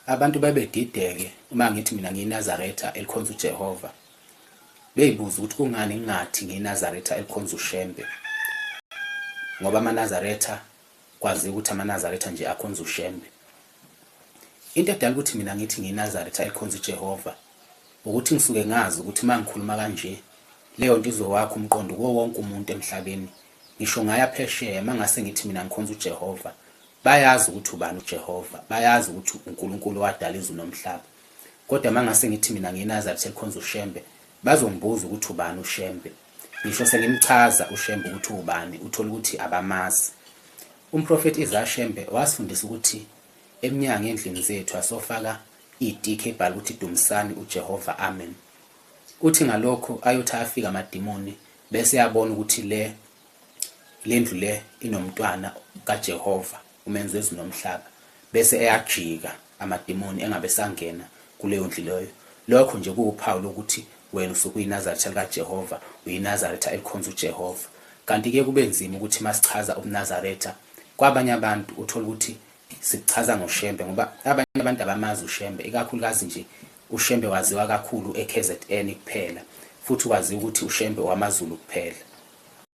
Abantu babedideke uma ngithi mina ngiyiNazaretha elikhonza uJehova. Beyibuza ukuthi kungani ngingathi ngiyiNazaretha elikhonza uShembe. Ngoba amaNazaretha kwaziwa ukuthi amaNazaretha nje akhonza uShembe. Into edala ukuthi mina ngithi ngiyiNazaretha elikhonza uJehova ukuthi ngisuke ngazi ukuthi uma ngikhuluma kanje leyo nto izowakha umqondo kuwo wonke umuntu emhlabeni. Ngisho ngaya phesheya uma ngase ngithi mina ngikhonza uJehova Bayazi ukuthi ubani uJehova, bayazi ukuthi uNkulunkulu owadala izulu nomhlaba. Kodwa uma ngase ngithi mina ngiyiNazaretha elikhonza uShembe, bazongibuza ukuthi ubani uShembe. Ngisho sengimchaza uShembe ukuthi ubani, uthole ukuthi abamazi. Umprofethi Isaiah Shembe wasifundisa ukuthi emnyango endlini zethu asofaka itikhi ebhala ukuthi dumisani uJehova amen. Uthi ngalokho ayothi afika amadimoni bese yabona ukuthi le lendlu le inomntwana kaJehova umenzi wezulu nomhlaba bese eyajika amadimoni engabe sangena kuleyo ndlu leyo. Lokho nje kuwuphawu lokuthi wena usuke uyiNazaretha likaJehova, uyiNazaretha elikhonza uJehova. Kanti kuye kube nzima ukuthi masichaza ubuNazaretha kwabanye abantu uthole ukuthi sikuchaza ngoShembe ngoba abanye abantu abamazi uShembe, ikakhulukazi nje uShembe waziwa kakhulu eKZN kuphela futhi waziwa ukuthi uShembe wamaZulu kuphela.